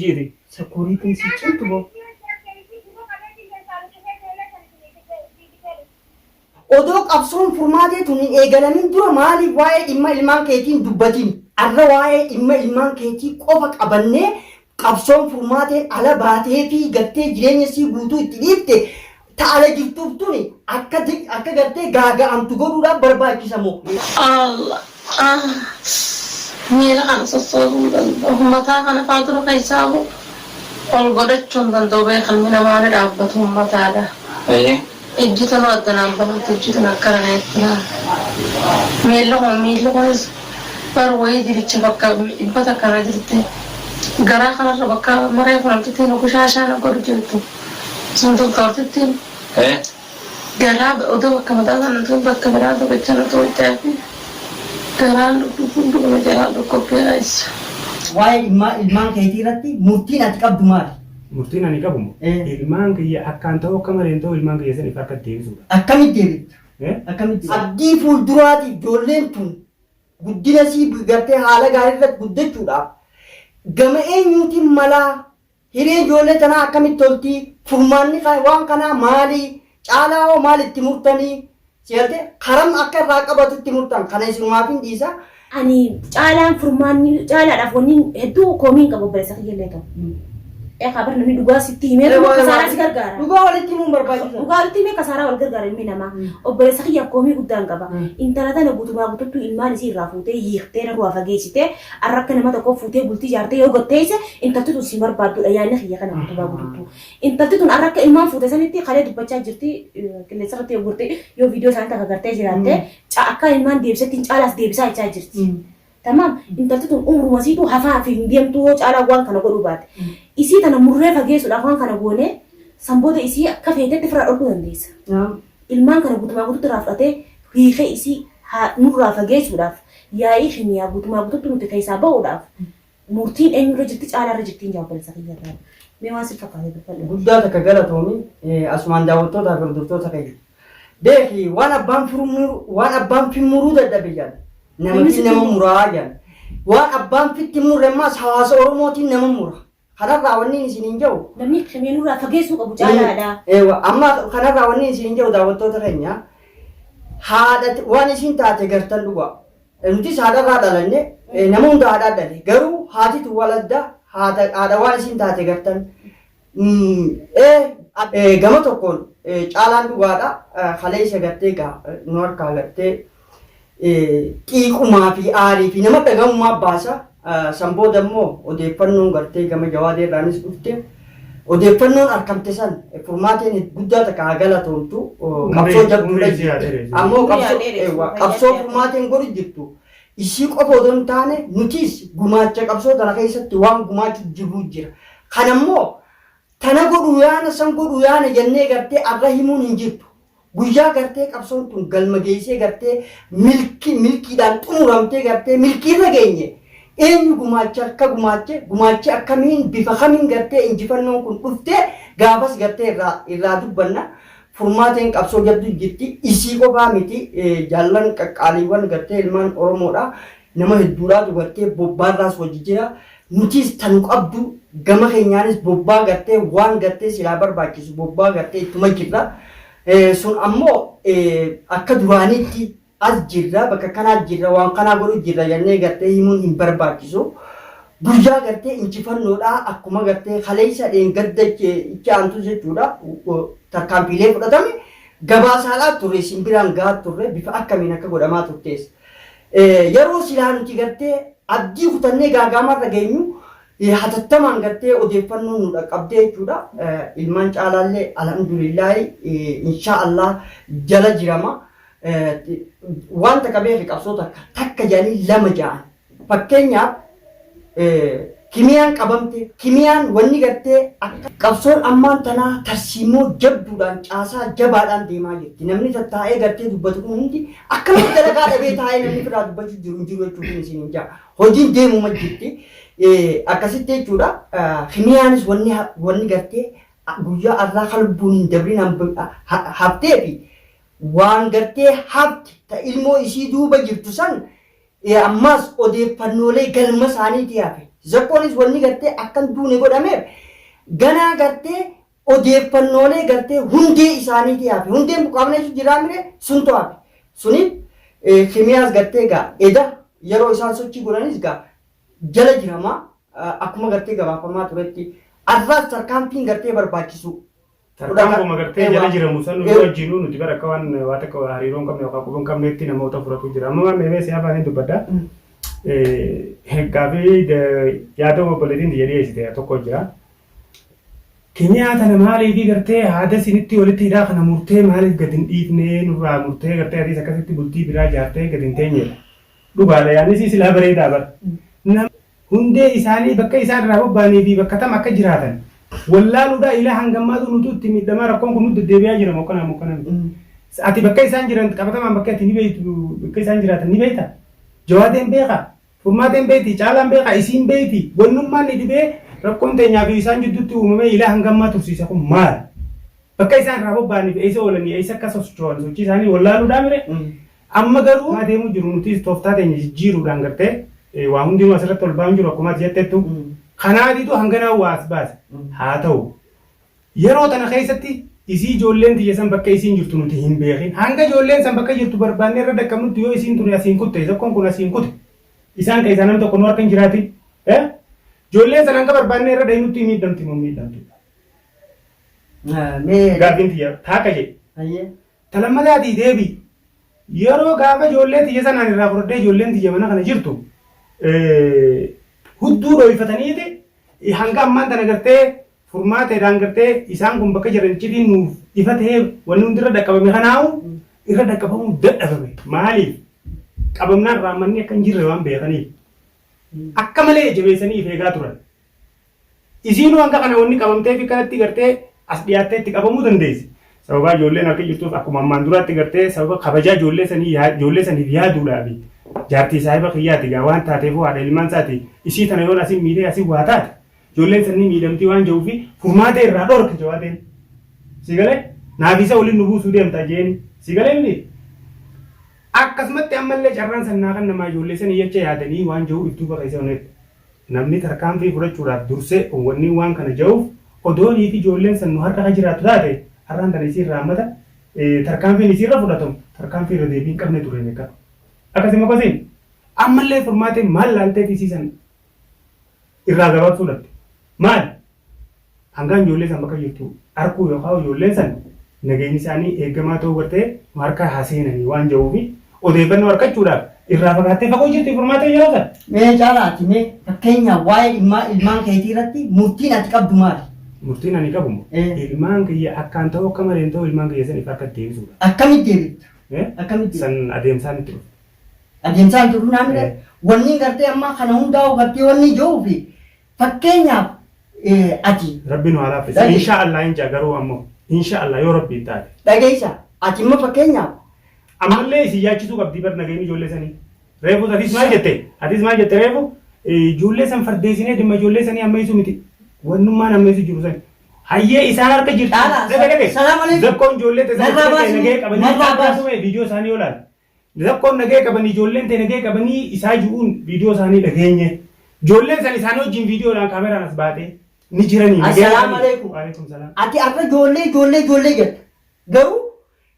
Jiiti. Security'n si cimtu boo. Odoo qabsoon furmaatee tun hin eegalamin dura maaliif waa'ee dhimma ilmaan keetii hin dubbatin? Arra waa'ee dhimma ilmaan keetii qofa qabannee qabsoon furmaateen ala baateefii gartee jireenya isii guutuu itti dhiifte ta ala jirtuuf tuni akka akka gartee gaaga'amtu godhuudhaaf barbaachisa moo? Allah ah miila kana sossoosuu hin danda'u mataa kana faa dura keessaahu ol godhachuu hin danda'u beeka ilmi namaa ni dhaabbatu mataadha ijji tanuu adda naan banamtu ijji tun akkana na itti laala miilli kun miilli kunis bar wayii diricha bakka dhibba takka na jirti garaa kanarra bakka maree kun namtittiin gushaashaa na godhu jirtu sun doktortittiin Garaa odoo bakka mataa sana tun bakka biraa tokkicha na tuqxee fi garaan dhukkuba jalaa dhukkubbii keessa. Waa'ee dhimmaa ilmaan keetii irratti murtiin ati qabdu maali? Murtiin ani qabu moo? Ilmaan kiyya akkaan ta'uu akka malee hin ta'u ilmaan kiyya saniif harkatti deebisuudha. Akkamitti deebifta? Akkamitti deebifta? Abdii fuulduraatiif ijoolleen tun guddina sii gartee haala gaarii irratti guddachuudhaaf gama eenyuutiin malaa Hireen ijoollee tanaa akkamitti tolti? Furmaanni waan kanaa maali? Caalaa hoo maal itti murtanii? Si galtee? Karam akka irraa qabatu itti murtan. Kana isinumaafin dhiisa. Ani caalaan furmaanni caalaadhaaf wanni hedduu komii hin qabu obboleessa kiyya illee ta'u. Eegaa bar namni dhugaa sitti himee kasaaraa si gargaara. Dhugaa walitti himuun barbaachisaa. Dhugaa walitti himee kasaaraa wal gargaara ilmi namaa. Obboleessa kiyyaaf komii guddaa hin qaba. Intala tana guutumaa guututti ilmaan isii irraa fuutee hiiktee narraa fageessitee Arra akka nama tokkoo fuutee bultii ijaartee yoo gad teesse intalti tun siin barbaadduudha yaadni kiyya kana guutumaa guututtuu. Intalti tun arra akka ilmaan fuute sanitti kalee dubbachaa jirti qilleensa irratti yoo gurte yoo viidiyoo isaanii takka gartee jiraatte akka ilmaan deebisetti hin caalaas deebisaa jechaa jirti. Tamaam intalti tun umruma siitu hafaa fi hin deemtuu yoo caalaa waan kana godhuu baate. Isii tana murree fageessuudhaaf waan kana goonee san booda isii akka feetetti ofirraa dhorkuu dandeessa. Ilmaan kana guutumaa guututti irraa fudhatee hiikee isii haa nurraa fageessuudhaaf Yaa'ii kimiyaa guutumaa guututti nuti keessaa ba'uudhaaf murtiin eenyurra jirti caalaarra jirtiin jaa obboleessa kiyya irraa. Mee waan si fakkaate dubbadhu. Guddaa takka galatoomi asumaan daawwattootaa fi hordoftoota keenya. Beeki waan abbaan furmuru waan abbaan fimmuruu dadhabe jedhan nama fi nama muraa jedhan. Waan abbaan fitti murre ammaas hawaasa Oromootiin nama mura. Kanarraa wanni isiniin jedhu. Namni kimiyaa nurraa fageessuu qabu caalaadha. Eewa amma kanarraa wanni isiniin jedhu daawwattoota keenya haadha waan isin taate gartan dhugaa. Nutis haadharraa dhalanne nama hunda haadhaa dhale garuu haati tun wal adda haadha waan isin taate gartan. Gama tokkoon caalaan dhugaadha kaleessa gartee gaa nu harkaa gartee xiiqumaa fi aarii fi nama dhagahumaa baasa. San booda immoo odeeffannoon gartee gama Jawaadee irraanis dhufte. Odeeffannoon arkamte san furmaateen guddaa takka haa galatoomtu. Qabsoo jabduudha jirti. Ammoo qabsoo furmaateen godhu jirtu. Isii qofa odoo hin taane nutis gumaacha qabsoo tana keessatti waan gumaachu jirru jira. Kanammoo Tana godhuu yaana san godhuu yaana jennee gartee arra himuun hin jirtu. Guyyaa gartee qabsoon tun galma geessee gartee milki milkiidhaan xumuramtee gartee milkiirra geenye eenyu gumaacha akka gumaache gumaachi akkamiin bifa kamiin gartee injifannoon kun dhuftee gaafas gartee irraa irraa dubbanna. Furmaateen qabsoo jabdu jirti. Isii qofaa miti jaallan qaqqaaliiwwan gartee ilmaan Oromoodha. Nama hedduudhaatu gartee bobbaarraas wajji jira. Nutiis ta nu qabdu gama keenyaanis bobbaa gartee waan gartee silaa barbaachisu bobbaa gartee ittuma jirra. Sun ammoo akka duraaniitti as jirra bakka kanaa jirra waan kanaa godhu jirra jennee gartee himuun hin barbaachisu. Guyyaa gartee injifannoodhaa akkuma gartee kaleessa dheengadda itti aantu jechuudha tarkaanfiilee fudhatame gabaasaadhaa turre isin biraan gahaa turre bifa akkamiin akka godhamaa turtees. Yeroo silaa nuti gartee abdii kutannee gaagaamarra geenyu hatattamaan gartee odeeffannoon nu dhaqqabdee jechuudha. Ilmaan caalaallee alhamdulillaahi inshaa Allah jala jirama. Waan takka beeki qabsoo takka takka jedhanii lama ja'an. Fakkeenyaaf kimiyaan qabamte kimiyaan wanni gartee akka qabsoon ammaan tanaa tarsiimoo jabduudhaan caasaa jabaadhaan deemaa jirti. Namni tattaa'ee gartee dubbatu kun hundi akkanatti dalagaa dhabee taa'ee namni firraa dubbachuu jiru hin jiru jechuun isin hin jaa. Hojiin deemuma jirti. Akkasitti jechuudha. Kimiyaanis wanni wanni gartee guyyaa arraa kan lubbuun hin dabrin haftee fi waan gartee hafte ta ilmoo isii duuba jirtu san Ammaas odeeffannoolee galma isaaniitii hafe Zakkoonis wanni gartee akkan duune godhameef ganaa gartee odeeffannoolee gartee hundee isaaniitii hafe. Hundeen buqqaafnee jiraa mire suntu hafe. Suniif kimiyaas gartee gaa eda yeroo isaan sochii godhanis gaa jala jiramaa akkuma gartee gabaafamaa turetti arraas tarkaanfiin gartee barbaachisu. Tarkaanfuma gartee jala jiramu san nuti wajjinuu nuti bara akka waan waa takka hariiroo hin qabne yookaan quba hin qabnetti namoota fudhatu jira. Amma meemee si afaaniin dubbadha. Gaaffii yaada obboleettiin tiyya dhiyeessite tokko jira. Kimiyaa tana maaliif gartee haada isinitti walitti hidhaa kana murtee maaliif gad hin dhiifnee nurraa murtee gartee adiis akkasitti bultii biraa ijaartee gad hin teenyedha. Dhugaadha yaadni isii silaa bareedaa bara. Hundee isaanii bakka isaan irraa bobba'anii fi bakka tam akka jiraatan wallaaluudhaa ilaa hangammaatu nutu itti miidhamaa rakkoon kun nutti deddeebi'aa jira mokkana mokkana miti. Ati bakka isaan jiran qabatamaan bakka ati ni beektu bakka isaan jiraatan ni beekta. Jawaadeen beekaa, Furmaateen beekti, Caalaan beekaa, isiin beekti. Wannummaan ni dhibee rakkoon teenyaa fi isaan jidduutti uumamee ilaa hangammaa tursiise kun maal? Bakka isaan irraa bobba'anii fi eessa oolanii eessa akka socho'an sochii isaanii wallaaluudhaa mire. Amma garuu adeemuu jiru nutis tooftaa teenya jijjiiruudhaan gartee waa hundinuu asirratti ol ba'an jiru akkuma ati jettettu. Kanaatiitu hanganaa waa as baase. Haa ta'u. Yeroo tana keessatti isii ijoolleen tiyya san bakka isiin jirtu nuti hin beekin. Hanga ijoolleen san bakka jirtu barbaannee irra dhaqqabnutti yoo isiin tuni asiin kutte tokkoon kun asiin kute isaan keessaa namni tokko nu harka hin jiraatin. Ijoolleen san hanga barbaannee irra dhahinutti miidhamti moo miidhamtu. Mee. Gaaffiin tiyya taakka jedhe. Ta lammataatii deebi. Yeroo gaafa ijoollee tiyya sanaan irraa fudhadhee ijoolleen tiyya mana kana jirtu hudduu dhooyfataniiti hanga ammaan tana gartee furmaateedhaan gartee isaan kun bakka jiran iccitiin nuuf ifa ta'ee wanni hundi irra dhaqqabame kanaahu irra dhaqqabamuu dadhabame. Maaliif? Qabamnaan raammanni akka hin jirre waan beekaniif. Akka malee jabeessanii if eegaa turan. Isiinuu hanga kana wanni qabamteef kanatti gartee as dhiyaattee itti qabamuu dandeessi. Sababaa ijoolleen harka jirtuuf akkuma ammaan duraatti gartee sababa kabajaa ijoollee sanii ijoollee saniif yaaduudhaafi jaartii saahiba kiyyaati gaa waan taateefuu haadha ilmaan isaati isii tana yoon asin miidhee asin waa taate ijoolleen sanii miidhamtii waan jiruufi furmaatee irraa dhorke jawaateen. Si galee naaf isa waliin nu buusuu deemta jeeni. Si galee miti. Akkasumatti ammallee carraan sannaa kan namaa ijoollee sanii jecha yaadanii waan jiru if duuba keessa oneetti. Namni tarkaanfii fudhachuudhaaf dursee wanni waan kana ja'uuf odoonii fi ijoolleen san nu harka ka jiraattu taate har'aan tana isiin raammata tarkaanfiin isiirra fudhatamu tarkaanfii irra deebii hin qabne ture beekadhu. Akkasii mokkasiin ammallee furmaateen maal laalteeti isii san irraa gabaabsuu dhabde maal? Hangaan ijoollee san bakka jirtu arkuu yookaan ijoolleen san nageenyi isaanii eegamaa ta'uu gartee nu harka haa seenanii waan jedhuufi odeeffannoo argachuudhaaf irraa fagaattee fagoo jirti furmaateen yeroo san. Mee caalaa ati mee fakkeenyaaf waa'ee dhimmaa ilmaan keetii irratti murtiin ati qabdu maali? Murtiin ani qabu ilmaan kiyya akkaan ta'uu akka malee hin ta'u ilmaan kiyya san if harkatti deebisuudha. Akkamitti deebifta? Akkamitti? San adeemsaan itti dhufu. Adeemsaan itti dhufu naa mire wanni gartee amma kana hundaa'u gartee wanni jiruufi fakkeenyaaf ati. Rabbi nu haa laaffisu. Insha Allah hin jaa garuu ammoo insha Allah yoo Rabbiin taate. Dhageessa ati immoo fakkeenyaaf. Ammallee isin yaachisuu qabdi bar nageenyi ijoollee sanii. Reefu atis maal jette? Atis maal jette reefu? Ijoollee san fardeessinee dhimma ijoollee sanii ammeessuu miti. Wannummaan ammeessuu jiru sani. Hayyee isaan harka jirti. Dhage dhage. Salaam alaikum. Zakkoon ijoollee teessan nagee qabanii viidiyoo isaanii yoo laal. Rakkoon nagaya qabanii ijoolleen tee nagaya qabanii isaa ju'uun viidiyoo isaanii dhageenye. Ijoolleen san isaanii wajjin viidiyoodhaan kaameraan as baatee ni jiranii nagaya Assalaamu qabanii. alaikum. Waalaikum salaam. Ati har'a ijoollee ijoollee ijoollee jetta. Garuu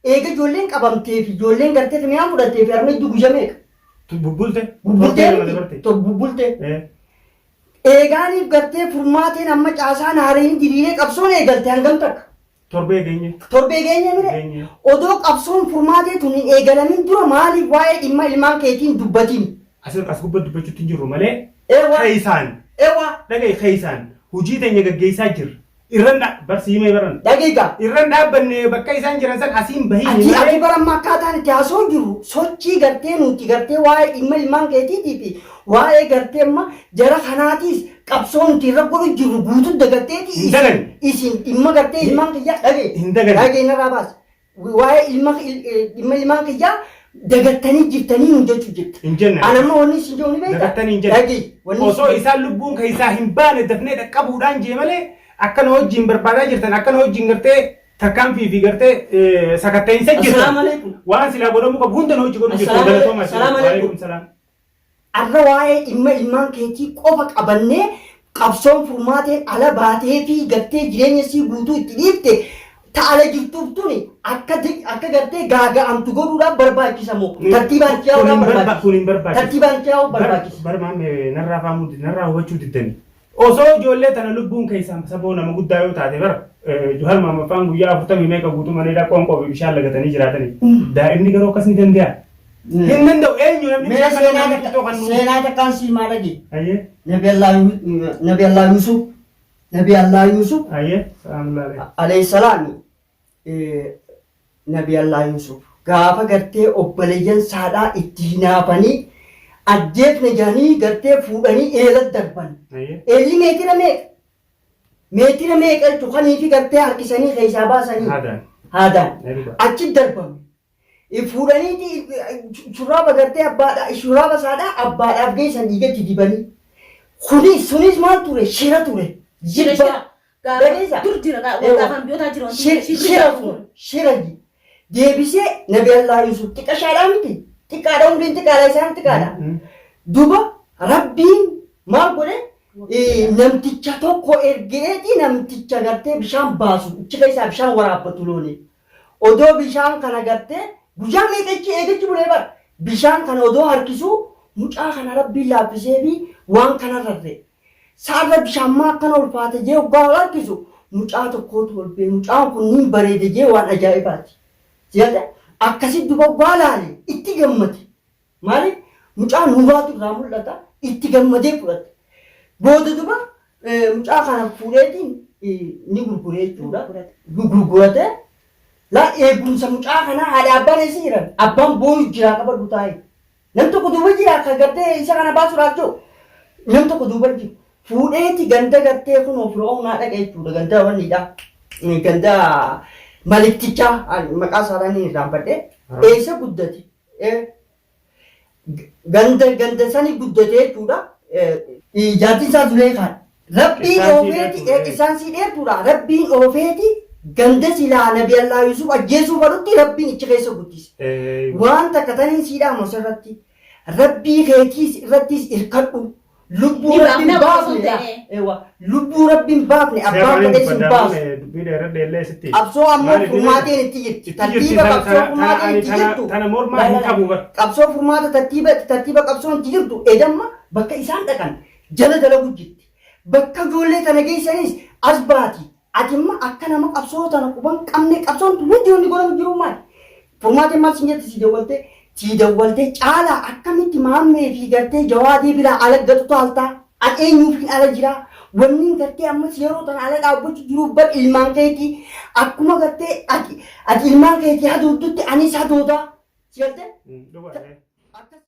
eega ijoolleen qabamtee fi ijoolleen gartee kimiyaa fudhattee fi harma iddoo guyyaa meeqa? Tu Bubbulte. Bubbulte Torbee lama miti. dabarte. To bubbulte. Eh. Eegaaniif gartee furmaateen amma caasaan haareen diriiree qabsoon eegalte hangam takka? Torbee geenye. Torbee geenye mire? Geenye. Odoo qabsoon furmaatee tun hin eegalamin dura maaliif waa'ee dhimma ilmaan keetii hin dubbatin? As as gubbatti dubbachuutti hin jirru malee Ewa. keeysaan Ewa. dhaga'i keeysaan hojii teenya gaggeessaa jirra. Irran dha barsi himee baran. Dhaga'i gaa. Irran dhaabbanne bakka isaan jiran san asiin bahiin Ati ati malee bara amma akkaataan itti haasoo jirru sochii gartee nuti gartee waa'ee dhimma ilmaan keetiitii fi waa'ee gartee amma jara kanaatiis qabsoo nuti irra godhu jirru guutuu dagatteeti Hin daganne. isin dhimma gartee ilmaan kiyyaa dhaga'i. Hin daganne. Dhaga'i narraa baasi. Waa'ee ilma dhimma ilmaan kiyyaa dagattanii jirtanii nu jechuu jirta. Hin jenne. Ani amma wanni isin jiru ni beekta. Dagattanii hin jenne. Dhaga'i. Wanni Osoo isin isaan lubbuun keessaa hin baane dafnee dhaqqabuudhaan jee malee akkana wajjin barbaadaa jirtan akkana wajjin gartee tarkaanfii fi gartee sakatta'insa jirtan. Assalaamu alaikum. Waan silaa godhamuu qabu hunda nu hojii godhu jirtan. Assalaamu Galatooma. alaikum. Assalaamu alaikum. Waalaikum salaam. Arra waa'ee dhimma ilmaan keetii qofa qabannee qabsoon furmaateen ala baatee fi gartee jireenya sii guutuu itti dhiifte ta ala jirtuuf tuni akka akka gartee gaaga'amtu godhuudhaaf barbaachisa moo tartiibaan itti Kun yaa'uudhaaf hin barba- barbaachisa? kun hin barbaachisu. Tartiibaan itti yaa'uu barbaachisa. Bar maamme narraa faamuu narraa hubachuu diddani. Osoo ijoollee tana lubbuun keessaa saboo nama guddaa yoo taate bara Juhar Maammaffaan guyyaa 40 meeqa guutuu mana hidhaa qoonqoo fi bishaan lagatanii jiraatanii. Daa'imni garuu akkas ni danda'a. Hin danda'u eenyu namni Mee bishaan kana seenaa namni xixiqqoo kan nu. seenaa takkaan sii maa dhagi. Ayyee Nabi Allah Nabi Allah Yusuf Nabi Allah Yusuf ayyee salaamullah alayhi. alayhi salaami Nabi Allah Yusuf gaafa gartee obboleeyyan saadhaa itti hinaafanii ajjeefne jedhanii gartee fuudhanii eela darban. Ayyee. Eelli meetira meeqa? Meetira meeqa jechuun kanii fi gartee harkisanii keessaa baasanii Haadaan. haadaan Eeguba. achi darbame. Fuudhaniiti shurraaba gartee abbaadhaa shurraaba isaadhaa abbaadhaaf geessan dhiigatti dibanii. Kunis sunis maal ture shira ture. Shira Jibba. shira. Gaafa Dhageessa? dur jira Eewa. gaafa ambiyootaa jira wanti shirri Shira gaafa kun kun. shira ji. Deebisee Nabi Allah Yusuf xiqqashaadhaa miti. Xiqqaadha umriin xiqqaadha isaan xiqqaadha. Duba Rabbiin maal godhe namticha tokko ergeeti namticha gartee bishaan baasu ichi keessaa bishaan waraabbatu loonii. Odoo bishaan kana gartee guyyaa meeqa ichi eegachi bulee bara bishaan kana odoo harkisuu mucaa kana Rabbiin laaffisee fi waan kana rarra'e. Sa'arra bishaan maa akkana ulfaate jee hoggaa ol harkisu mucaa tokkootu ol ba'e mucaan kun niin bareede jee waan ajaa'ibaati. Si'ate akkasitti duba hoggaa laale itti gammade. Maaliif mucaa nuuraatu irraa mul'ata itti gammadee fudhate. Booda duba mucaa kana fuudheetiin ni gurgure jechuudha. Gurgurate laa eegumsa mucaa kanaa haadha abbaan eessa jiran abbaan booyu jiraa qabadhu taa'e. Nam tokko duuba jira akka gartee isa kana baasuudhaaf jiru. Nam tokko duuba jiru. Fuudheeti ganda gartee kunoo fir'oownaa dhaqe jechuudha. Ganda wanniidha. Ganda maliktichaa maqaa isaadhaan hin irraanfadhe. Eessa guddate? Ganda ganda sani guddate jechuudha. Jaartiin isaa Zuleekaan. Rabbiin Qisaan sii oofeeti dheertuudha. qisaan sii dheertuudha. Rabbiin oofeeti ganda silaa Nabi Allah Yusuf ajjeesuu fadhutti Rabbiin ichi keessa guddise. Waan takka taniin sii dhaamu asirratti. Rabbii keetiis irrattis irkadhu. Lubbuu Ni Rabbiin baafna baafne osoo yaa. ta'ee. Ewa. Lubbuu Rabbiin baafne abbaan fedhe sin baasu. Dubbii dheeradhe illee sitti. Qabsoo ammoo Maaliif ni furmaateen itti jirti. Itti jirti. Tartiiba Tana- qabsoo tana- furmaateen tana- itti tana- jirtu. tana mormaa hin qabu bar. Qabsoo furmaata tartiiba tartiiba qabsoon itti jirtu edamma bakka isaan dhaqan jala dalagu jirti. Bakka ijoollee tana geessanis as baati. Ati immoo akka nama qabsoo tana quban qabne qabsoon tun hundi wanni godhamu jiru maali? Furmaateen maal sin jette si dawwaltee si dawwaltee caalaa akkamitti maammee fi gartee jawaadee biraa ala gatu taaltaa? An eenyuuf hin ala jiraa? Wanni gartee ammas yeroo tana ala dhaabbachuu jiruuf bar ilmaan keetii akkuma gartee ati ati ilmaan keetii hadooddutti anis hadoodaa. Si galtee? Dhugaa. Akkas.